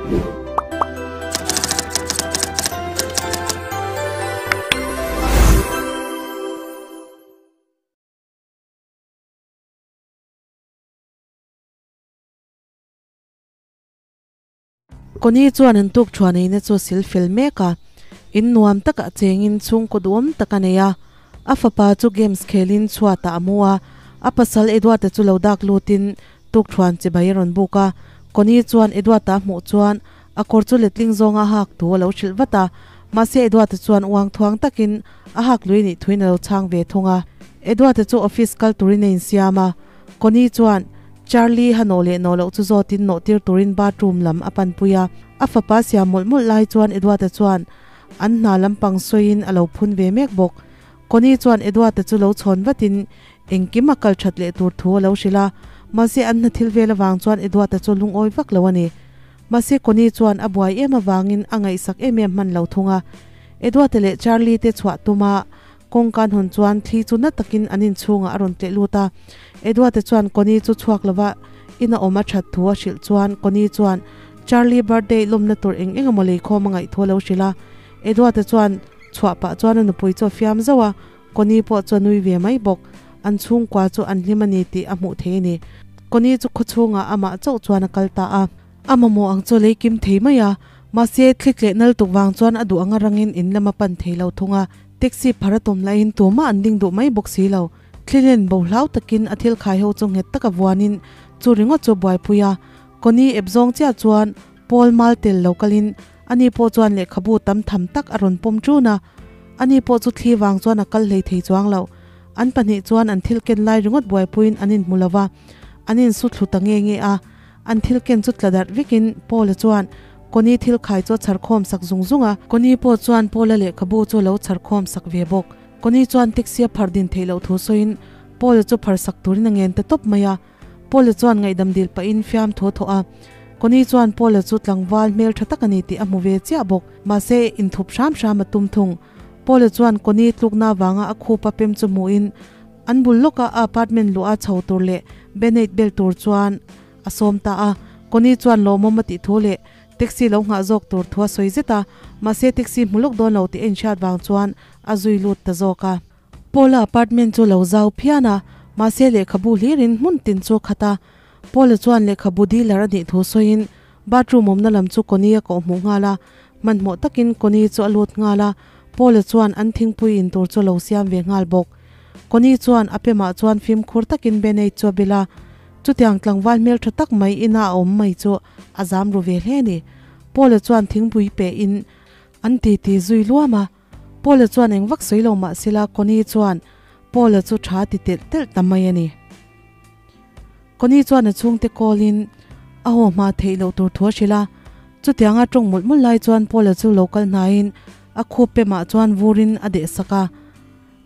Connie chuan an tuk thuan eina chu a sil fel mek a, in nuam takah chengin chhungkaw duhawm tak a nei a. A fapa chu games khelin chhuatah a mu a, a pasal Edward-a chu lo dak lutin tuk thuan chibai a rawn buk a. Connie chuan Edward-a a hmuh chuan a kawr chu letling zawnga hak thu a lo hrilh vat a, mahse Edward-a chuan uang thuang takin a hak lui nih thuin a lo chhang ve thung a. Edward-a chu office kal turin a insiam a, Connie chuan Charlie ha nawh leh nawh loh chu zawtin nawh tir turin bathroom lam a panpui a, a fapa siam mawlh mawlh lai chuan Edward-a chuan an hna lampang sawiin a lo phun ve mek bawk. Connie chuan Edward-a chu lo chhawn vatin engkim a kal that leh tur thu a lo hrilh a, mahse an hna thil vel avang chuan Edward-a chu lungawi vak lo a ni. Mahse Connie chuan a buai em avangin a ngaihsak em em hman lo thung a. Edward-a leh Charlie te chhuah tuma Kawngka an hawn chuan thli chu na takin an inchhungah a rawn tleh lut a. Edward-a chuan Connie chu chhuak lova ina awm a that thu a hrilh chuan Connie chuan Charlie birthday lawmna tur eng eng emaw leikhawm a ngaih thu a lo hrilh a. Edward-a chuan chhuah pah chuan a nupui chu a fiam zauh a, Connie pawh chu a nui ve mai bawk. An chhungkua chu an hlim a ni tih a hmuh thei a ni. Connie chu khawchhungah amah chauh chuan a kal ta a. A mamawh ang chu a lei kim thei mai a, mahse thli tleh nal tuk vang chuan a duh anga rangin in lam a pan thei lo thung a. Taxi phar a tum lahin tumah an ding duh mai bawk si lo. Thlilen bo hlau takin a thil khai ho chu nghet taka vuanin chu ringawt chu a buaipui a. Connie ep zawng chiah chuan Paul mal tel lo kalin ani pawh chuan lehkhabu tam tham tak a rawn pawm ṭun a. Ani pawh chu thli vang chuan a kal hlei thei chuang lo. An pahnih chuan an thil ken lai ringawt buaipuiin an inhmu lo va, an insu thlu ta nge nge a. An thil ken chu tla darh vekin Paul-a chuan Connie thil khai chu a chhar khawm sak zung zung a. Connie pawh chuan Paul-a lehkhabu chu a lo chhar khawm sak ve bawk. Connie chuan taxi a phar din theih loh thu sawiin Paul-a chu phar sak turin a ngen ta tawp mai a. Paul-a chuan ngaihdam dil pahin fiam thu a thawh a. Connie chuan Paul-a chu tlangval hmel tha tak a ni tih a hmu ve chiah bawk. Mahse, inthup hram hram a tum thung. Paul-a chuan Connie tlukna avanga a khupa pem chu hmuhin an bul lawka a apartment luah a chho tur leh Beneit bel tur chuan a sawm ta a. Connie chuan lawmawm a tih thu leh taxi lo nghah zawk tur thu a sawi zet a, mahse taxi hmu lawk dawn lo tih a inhriat vang chuan a zui lut ta zawk a. Paul-a apartment chu lo zau phian a, mahse lehkhabu hlirin hmun tin chu a khat a. Paul-a chuan lehkhabu dealer a nih thu sawiin bathroom awmna lam chu Connie a kawhhmuh nghal a, hmanhmawh takin Connie chu a lut nghal a, Paul-a chuan an thingpui in tur chu a lo siam ve nghal bawk. Connie chuan a pemah chuan fimkhur takin Beneit chu a bilh a, chutiang tlangval hmeltha tak mai ina a awm mai chu a zam ru ve hle a ni. Paul-a chuan thingpui peh in an ti ti zui luam a, Paul-a chuan eng vak sawi lo mah sela Connie chuan Paul-a chu tha ti telh telh ta mai a ni. Connie chuan a chhungte call in a haw hma theih loh tur thu a hrilh a, chutianga tawng mawlh mawlh lai chuan Paul-a chu lo kal hnaiin a khup pemah chuan vurin a deh sak a.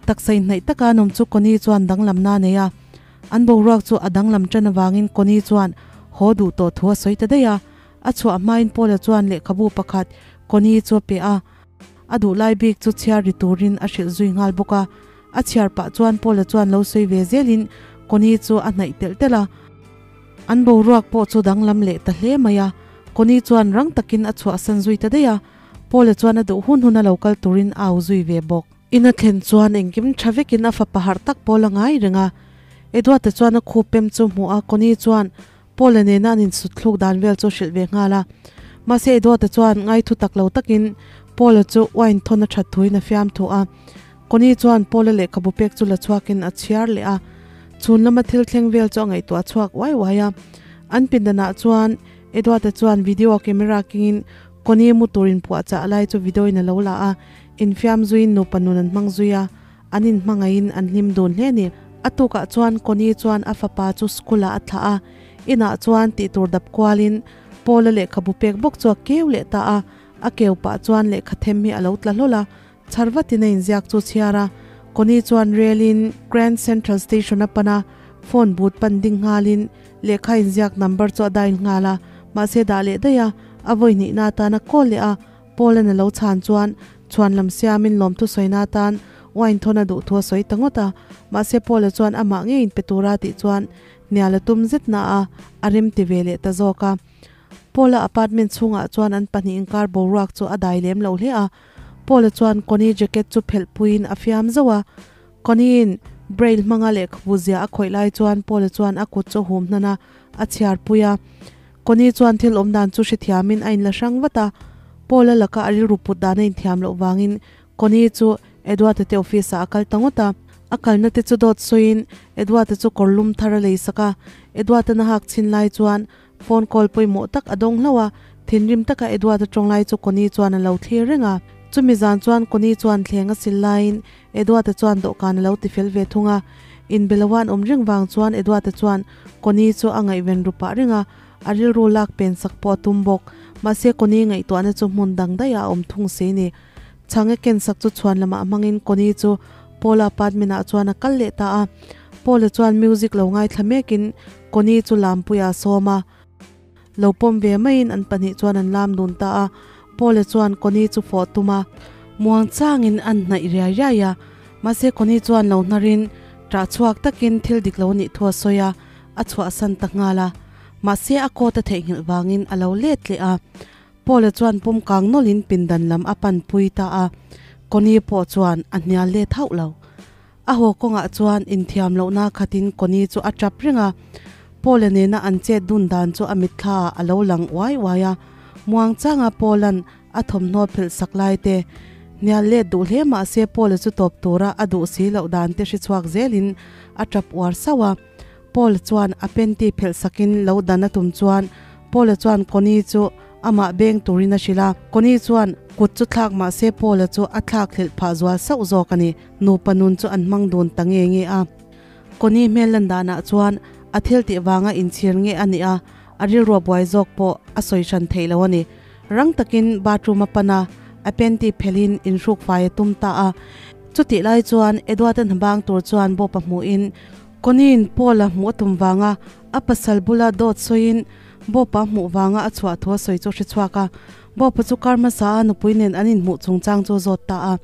Taksa inhnaih taka an awm chu Connie chuan danglamna a nei a, an boruak chu a danglam tan avangin Connie chuan haw duh tawh thu a sawi ta daih a. A chhuah hmain Paul-a chuan lehkhabu pakhat Connie chu a pe a, a duh lai bik chu chhiar ri turin a hrilh zui nghal bawk a. A chhiar pah chuan Paul-a chuan lo sawi ve zelin Connie chu a hnaih telh telh a. An boruak pawh chu danglam leh ta hle mai a, Connie chuan rang takin a chhuahsan zui ta daih a, Paul-a chuan a duh hun hun a lo kal turin a au zui ve bawk. In a thlen chuan engkim tha vekin a fapa harh tak pawl a ngai reng a. Edward-a chuan a khup pem chu hmuh a, Connie chuan Paul-a nena an insut thluk dan vel chu hrilh ve nghal a. Mahse Edward-a chuan ngaithu tak lo takin Paul-a chu wine thawn a that thuin a fiam thu a. Connie chuan Paul-a lehkhabu pek chu la chhuakin a chhiar leh a. Chhun lama thil thleng vel chu a ngaihtuah chhuak uai uai a. An pindanah chuan Edward-a chuan video camera kengin Connie mu tur inpuahchah lai chu video in a lo la a. Infiam zuiin nupa nun an hmang zui a, an inhmangaihin an hlim dun hle a ni. A tukah chuan Connie chuan a fapa chu school ah a thlah a, inah chuan tihtur dap kualin Paul-a lehkhabu pek bawk chu a keu leh ta a, a keu pah chuan lehkha them hi a lo tla hlawl a, chhar vatin a inziak chu chhiar a. Connie chuan relin Grand Central Station a pan a, phone booth pan ding nghalin lehkha inziak number chu a dial nghal a, mahse dah leh daih a, a vawi hnihna atan a call leh a, Paul-a'n a lo chhan chuan chhuan lam siamin lawmthu sawina atan wine thawn a duh thu a sawi ta ngawt a. Mahse Paul-a chuan amah ngeiin pe tura tih chuan hnial a tum zet na a, a rem ti ve leh ta zawk a. Paula apartment chhungah chuan an pahnih inkar boruak chu a dai lem lo hle a. Paula chuan Connie jacket chu phelh puiin a fiam zauh a. Connie-in Braille hmanga lehkhabu zia a khawih lai chuan Paula chuan a kut chu a hum hnan a, a chhiar pui a. Connie chuan thil awm dan chu hrethiamin a inla hrang vat a. Paula laka a rilru put dan a inthiam loh vangin Connie chu Edward-a te office-ah a kal ta ngawt a. A kalna te chu dawt sawiin Edward-a chu kawr lum thar a lei sak a. Edward-a na hak chhin lai chuan phone call pawimawh tak a dawng hlauh a, thinrim taka Edward-a tawng lai chu Connie chuan a lo thlir reng a. Chumi zan chuan Connie chuan thleng a sil laiin Edward-a chuan dawhkan a lo ti fel ve thung a. Inbe lo a an awm reng vang chuan Edward-a chuan Connie chu a ngaihven ru pah reng a, a rilru lak pen sak pawh a tum bawk. Mahse Connie ngaihtuahna chu hmun dang daihah a awm thung si ni. Chhang e ken sak chu chhuan lamah hmangin Connie chu Paula apartment ah chuan a kal leh ta a. Paula chuan music lo ngaithla mekin Connie chu lampuiah a sawm a. Lo pawm ve maiin an pahnih chuan an lam dun ta a. Paula chuan Connie chu fawh tum a. Muang changin an hnaih riai riai a. Mahse Connie chuan lo hnarin ṭah chhuak takin thil dik lo nih thu a sawi a, a chhuahsan ta nghal a. Mahse a coat a theihnghilh vangin a lo let leh a. Paula chuan pum kang nawlhin pindan lam a pan pui ta a, Connie pawh chuan a hnial let hauh lo. A haw kawngah chuan inthiam lohna khatin Connie chu a tap reng a, Paula nena an chet dun dan chu a mitthla ah a lo lang uai uai a, muang changa Paula'n a thawmhnaw phelh sak lai te hnial let duh hle mah se Paula chu tawp tura a duh si loh dan te hre chhuak zelin a tap uar sauh a. Paul chuan a panty phelh sakin lo dan a tum chuan Paula chuan Connie chu amah beng turin a hrilh a. Connie chuan kut chu thlak mah se Paula chu a thlak hlelh phah zual sauh zawk a ni. Nupa nun chu an hmang dun ta nge nge a. Connie hmel lan danah chuan a thil tih vanga inchhir nge a nih a, a rilru a buai zawk pawh a sawi hran theih lo a ni. Rang takin bathroom a pan a, a panty phelhin inhruk fai a tum ta a. Chutih lai chuan Edward-a hna bang tur chuan bawp a hmuhin Connie-in Paul-a hmuh a tum vanga a pasal bula dawt sawiin Bob-a hmuh vanga a chhuah thu a sawi chu a hre chhuak a. Bob-a chu kar hmasa a nupui nen an inhmuh chungchang chu a zawt ta a.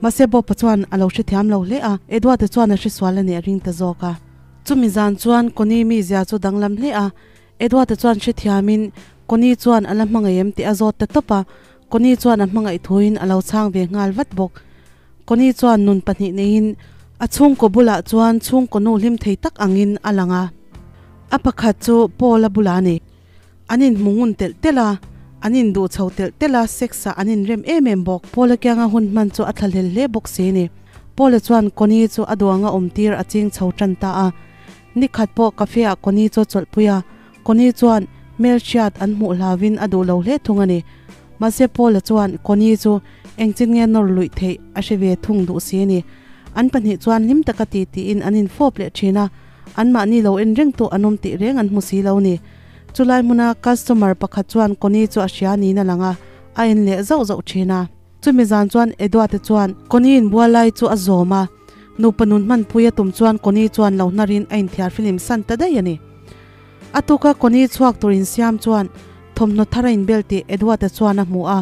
Mahse Bob-a chuan a lo hrethiam lo hle a, Edward-a chuan a hresual a nih a ring ta zawk a. Chumi zan chuan Connie mizia chu danglam hle a, Edward-a chuan hrethiamin Connie chuan a la hmangaih em tih a zawt ta tawp a, Connie chuan a hmangaih thuin a lo chhang ve nghal vat bawk. Connie chuan nun pahnih neiin a chhungkaw bulah chuan chhungkaw nu hlim thei tak angin a lang a. A pakhat chu Paul-a bulah a ni. An inhmu ngun telh telh a, an induh chho telh telh a, sex-ah an inrem em em bawk. Paul-a kianga hun hman chu a thlahlel hle bawk si a ni. Paul-a chuan Connie chu a duanga awmtir a ching chho tan ta a. Nikhat pawh cafe-ah Connie chu a chawlhpui a, Connie chuan hmelhriat an hmuh hlauvin a duh lo hle thung a ni. Mahse Paul-a chuan Connie chu engchin nge nawr luih theih a hre ve thung duh si a ni. An pahnih chuan hlim taka ti tiin an infawp leh thin a, anmahni lo en reng tawh an awm tih reng an hmu si lo ni. Chulai hmuna customer pakhat chuan Connie chu a hria niin a lang a, a en leh zauh zauh thin a. Chumi zan chuan Edward-a chuan Connie-in bual lai chu a zawm a, nupa nun hmanpui a tum chuan Connie chuan lo hnarin a inthiar filim san ta daih a ni. A tuka Connie chhuak tur insiam chuan thawmhnaw thar a inbel tih Edward-a chuan a hmu a,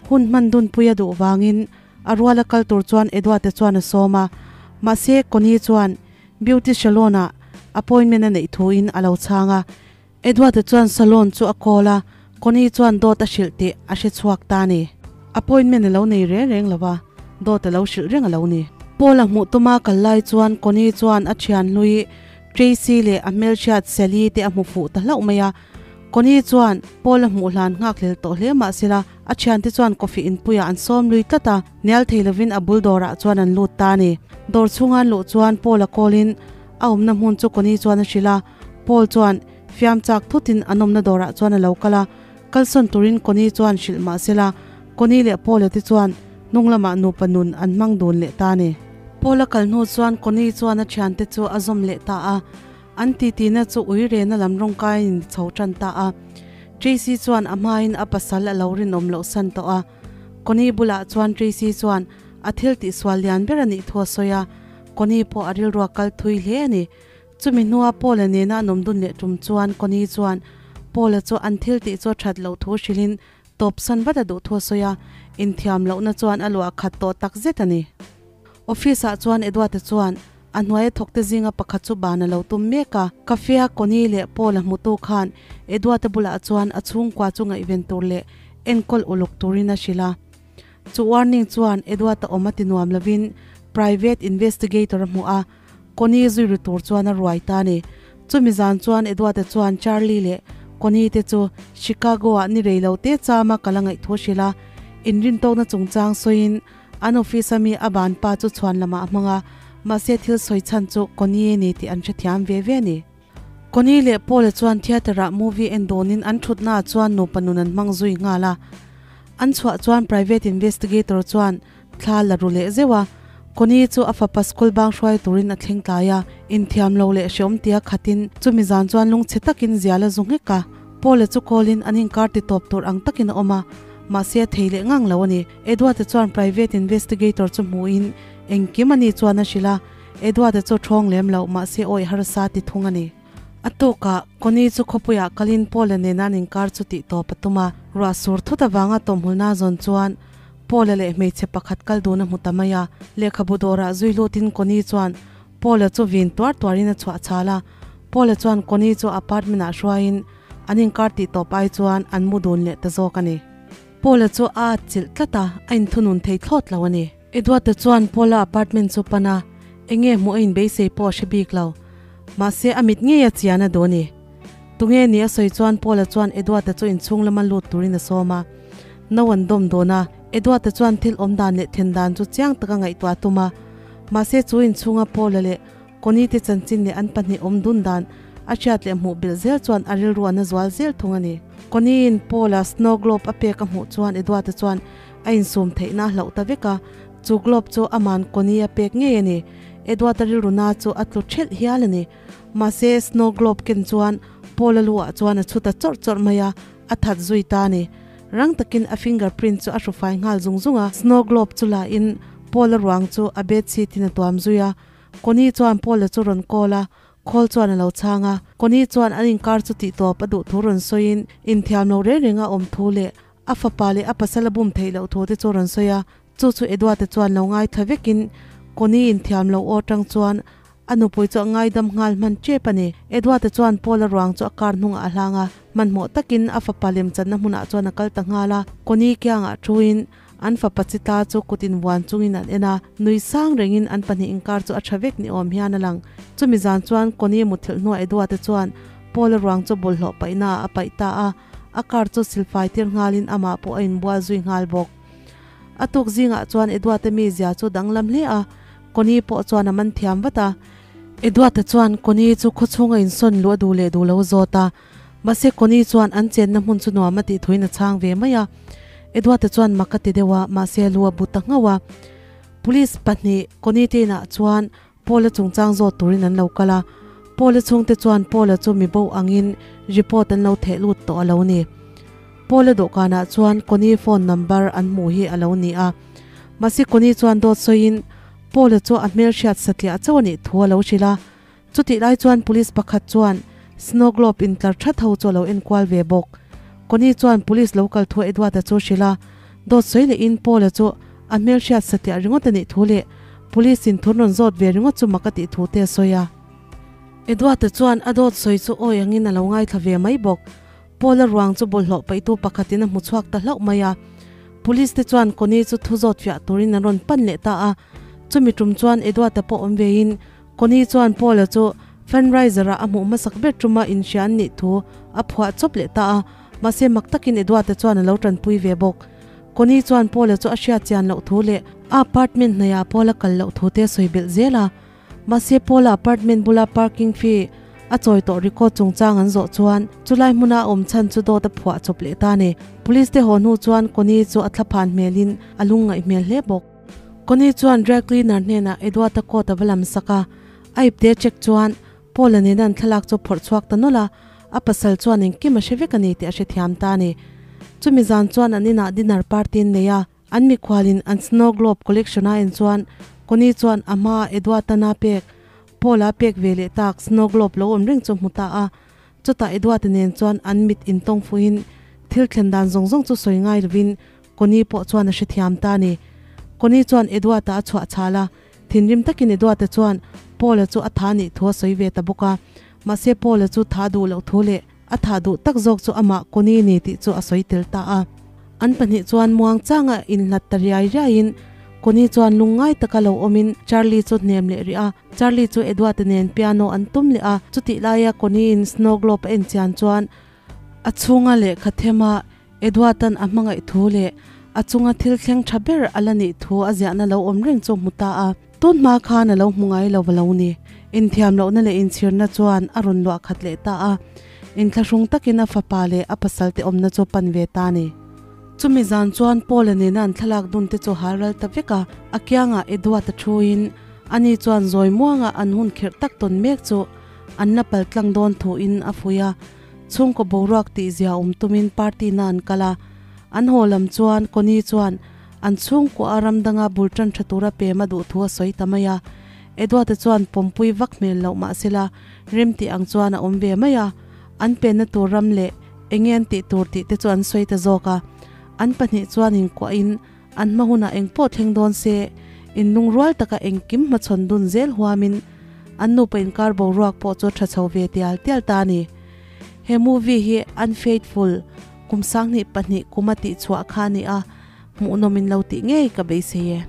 hun hman dunpui a duh vangin a ruala kal tur chuan Edward-a chuan a sawm a, mahse Connie chuan beauty salon-ah appointment a neih thuin a lo chhang a. Edward-a chuan salon chu a call a, Connie chuan dawt a hrilh tih a hre chhuak ta a ni. Appointment a lo nei reng reng lo va, dawt a lo hrilh reng a lo ni. Paul-a hmuh tuma kal lai chuan Connie chuan a thian hlui Tracy leh a hmelhriat Sally te a hmu fuh ta hlauh mai a. Connie chuan Paul-a hmuh hlan nghak hlel tawh hle mah sela, a thiante chuan coffee inpuiah an sawm lui tlat a, hnial thei lovin a bul dawrah chuan an lut ta a ni. Dawr chhunga an luh chuan Paul-a call-in a awmna hmun chu Connie chuan a hrilh a. Paul chuan fiam chak thutin an awmna dawrah chuan a lo kal a, kalsawn turin Connie chuan hrilh mah sela, Connie leh Paul-a te chuan hnung lamah nupa nun an hmang dun leh ta a ni. Paul-a kal hnu chuan Connie chuan a thiante chu a zawm leh ta a, an titina chu ui rena lam rawng kaiin chho tan ta a. Tracy chuan a hmain a pasal a lo rinawm loh san tawh a, Connie bulah chuan Tracy chuan a thil tihsual lian ber a nih thu a sawi a, Connie pawh a rilruah kal thui hle a ni. Chumi hnua Paula nena an awm dun leh tum chuan Connie chuan Paula chu an thil tih chu a that loh thu hrilhin tawp san vat a duh thu a sawi a, inthiam lohna chuan a luah khat tawh tak zet a ni. Office ah chuan Edward-a chuan A hnuaia thawkte zinga pakhat chu ban a lo tum mek a. Cafe-a Connie leh Paul-a hmutu khan Edward-a bulah chuan a chhungkua chu ngaihven tur leh enkawl uluk turin a hrilh a. Chu warning chuan Edward-a awm a ti nuam lovin private investigator a hmuh a, Connie zui ru tur chuan a ruai ta a ni. Chumi zan chuan Edward-a chuan Charlie leh Connie te chu Chicago-ah ni rei lo te chama kal a ngaih thu a hrilh a, inrintawkna chungchang sawiin an office a mi a ban pa chu chhuan lamah a hmang a, mahse thil sawi chhan chu Connie a ni tih an hrethiam ve ve a ni. Connie leh Paul-a chuan theatre-ah movie en dawnin an thutnaah chuan nupa nun an hmang zui nghal a. An chhuah chuan private investigator chuan thla la ru leh zeuh a, Connie chu a fapa school bang hruai turin a thleng tlai a, inthiam lo leh hreawm tia khatin chumi zan chuan lungchhe takin zial a zu nghek a. Paul-a chu call-in an inkar ti tawp tur ang takin a awm a, mahse a thei leh ngang lo a ni. Edward-a chuan private investigator chu hmuhin engkim a ni chuan a hrilh a, Edward-a chu thawng lem loh mahse awih harsa ti thung a ni. A tukah, Connie chu khawpuiah kalin Paul-a nena an inkar chu tih tawp a tum a, ruah sur thut avanga tawmhulna zawn chuan Paul-a leh hmeichhe pakhat kal dun a hmu ta mai a. Lehkhabu dawrah zui lutin Connie chuan Paul-a chu vin tuar tuarin a chhuah chhal a, Paul-a chuan Connie chu apartment-ah hruaiin an inkar tih tawp ai chuan an mu dun leh ta zawk a ni. Paul-a chu a atchilh tlat a, a inthunun thei thlawt lo a ni. Edward-a chuan Paul-a apartment chu pan a, enge hmuh a inbeisei pawh a hre bik lo. Mahse a mit ngei a chian a duh a ni. Tunge ni a sawi chuan Paul-a chuan Edward-a chu inchhung lama lut turin a sawm a. No an dawm dawn a, Edward-a chuan thil awm dan leh then dan chu chiang taka ngaihtuah a tum a. Mahse chu inchhunga Paul-a leh Connie te chanchin leh an pahnih awm dun dan a hriat leh hmuh belh zel chuan a rilru a na zual zel thung a ni. Connie-in Paul-a snow globe a pek a hmuh chuan Edward-a chuan a insum theihna a hlauh ta vek a, chu globe chu aman Connie a pek ngei a ni. Edward-a rilru na chu a tlu thelh hial a ni. Mahse snow globe ken chuan Paul-a lu ah chuan a chhu ta chawrh chawrh mai a, a that zui ta a ni. Rang takin a finger print chu a hru fai nghal zung zung a, snow globe chu la in Paul-a ruang chu a bed sheet in a tuam zui a, Connie chuan Paul-a chu rawn call a, call chuan a lo chhang a. Connie chuan an inkar chu tih tawp a duh thu rawn sawiin, inthiam lo reng renga awm thu leh a fapa leh a pasal a bum theih loh thu te chu rawn sawi a. Chu chu Edward-a chuan lo ngaithla vekin Connie inthiam lo aw tang chuan a nupui chu a ngaidam nghal hman tep a ni. Edward-a chuan Paul-a ruang chu a car hnungah a hlang a, hmanhmawh takin a fapa lemchanna hmunah chuan a kal ta nghal a. Connie kiangah thuin An fapa chi ta chu kut invuan chungin an en a, nui sang rengin an pahnih inkar chu a tha vek ni awm hian a lang. Chumi zan chuan Connie muthilh hnuah Edua te chuan Paul-a ruang chu bawlhhlawh paihna ah a paih ta a, a car chu silfai tir nghalin amah pawh a inbual zui nghal bawk. A tuk zingah chuan Edua te mizia chu danglam hle a, Connie pawh chuan a man thiam vat a. Edua te chuan Connie chu khawchhunga insawn luh a duh leh duh lo zawt a, Mahse Connie chuan an chenna hmun chu nuam a tih thuin a chhang ve mai a. Edward-a chuan mak a ti deuh a, mahse a lu a bu ta nghauh a. Police pahnih Connie te inah chuan Paul-a chungchang zawt turin an lo kal a. Paul-a chhungte chuan Paul-a chu mi bo angin report an lo theh lut tawh a lo ni. Paul-a dawhkanah chuan Connie phone number an hmuh hi a lo ni a. Mahse Connie chuan dawt sawiin Paul-a chu a hmelhriat satliah chauh a nih thu a lo hrilh a. Chutih lai chuan police pakhat chuan snow globe intlar that ho chu a lo enkual ve bawk. Connie chuan police lo kal thu Edward-a chu hrilh a, dawt sawi lehin Paul-a chu a hmelhriat satliah ringawt a nih thu leh police in thun rawn zawt ve ringawt chu mak a tih thu te a sawi a. Edward-a chuan a dawt sawi chu awi angin a lo ngaithla ve mai bawk. Paul-a ruang chu bawlhhlawh paihtu pakhatin a hmu chhuak ta hlauh mai a. Police te chuan Connie chu thu zawt fiah turin an rawn pan leh ta a. Chumi tum chuan Edward-a pawh awm vein Connie chuan Paul-a chu fundraiser-ah a hmuh hmasak ber tuma inhria an nih thu a phuah chawp leh ta a, mahse mak takin Edward-a chuan a lo tanpui ve bawk. Connie chuan Paul-a chu a hriat chian loh thu leh a apartment hnaihah Paul-a kal loh thu te a sawi belh zel a, mahse Paul-a apartment bula parking fee a chawi tawh record chungchang an zawh chuan chulai hmuna a awm chhan chu dawt a phuah chawp leh ta a ni. Police te haw hnu chuan Connie chu a thlaphan hmelin a lungngaih hmel hle bawk. Connie chuan dry cleaner hnenah Edward-a coat a va lam sak a, a ipte check chuan Paul-a nena an thlalak chu phawrh chhuak ta nawlh a, a pasal chuan engkim a hre vek a ni tih a hrethiam ta a ni. Chumi zan chuan an inah dinner party an nei a, an mikhualin an snow globe collection a en chuan Connie chuan a hmaa Edward-a na pek, Paul-a pek ve leh tak snow globe lo awm reng chu hmu ta a, chutah Edward-a nen chuan an mit intawng fuhin thil thlen dan zawng zawng chu sawi ngai lovin Connie pawh chuan a hrethiam ta a ni. Connie chuan Edward-a a chhuah chhal a, Thinrim takin Eduarda chuan Paul-a chu a tha nih thu a sawi ve ta bawk a, mahse Paul-a chu tha duh loh thu leh a tha duh tak zawk chu amah Connie ni tih chu a sawi tel ta a. An pahnih chuan muang changa inhlat ta riai riaiin Connie chuan lungngai taka lo awmin Charlie chu hnem leh rih a, Charlie chu Eduarda nen piano an tum leh a, chutih laia Connie-in snow globe a en chian chuan a chhunga lehkha thema Edward-a'n a hmangaih thu leh a chunga thil thleng tha ber a la nih thu a ziahna lo awm reng chu hmu ta a. Tun hma khan a lo hmu ngai lo va lo ni. Inthiam lohna leh inchhirna chuan a rawn luah khat leh ta a. Inthlahrung takin a fapa leh a pasalte awmna chu pan ve ta a ni. Chumi zan chuan Paul-a nena an thlalak dun te chu hal ral ta vek a, a kiangah Edward-a thuin ani chuan zawi muanga an hun khirh tak tawn mek chu an la pal tlang dawn thuin a fuih a. Chhungkaw boruak tih zia awm tumin party na an kal a, an haw lam chuan Connie chuan an chhungkua a ram danga bul tan tha tura pem a duh thu a sawi ta mai a. Edward-a chuan pawmpui vak hmel loh mahsela rem tih ang chuan a awm ve mai a, an penna tur ram leh enge an tih tur tih te chu an sawi ta zawk a. An pahnih chuan inkuahin an hma hunah engpawh thleng dawn se inlungrual taka engkim hmachhawn dun zel huamin an nupa inkar boruak pawh chu tha chho ve tial tial ta a ni. He movie hi Unfaithful kum 2002 kuma tihchhuah kha a ni a, hmuhnawm in lo tih ngei ka beisei e.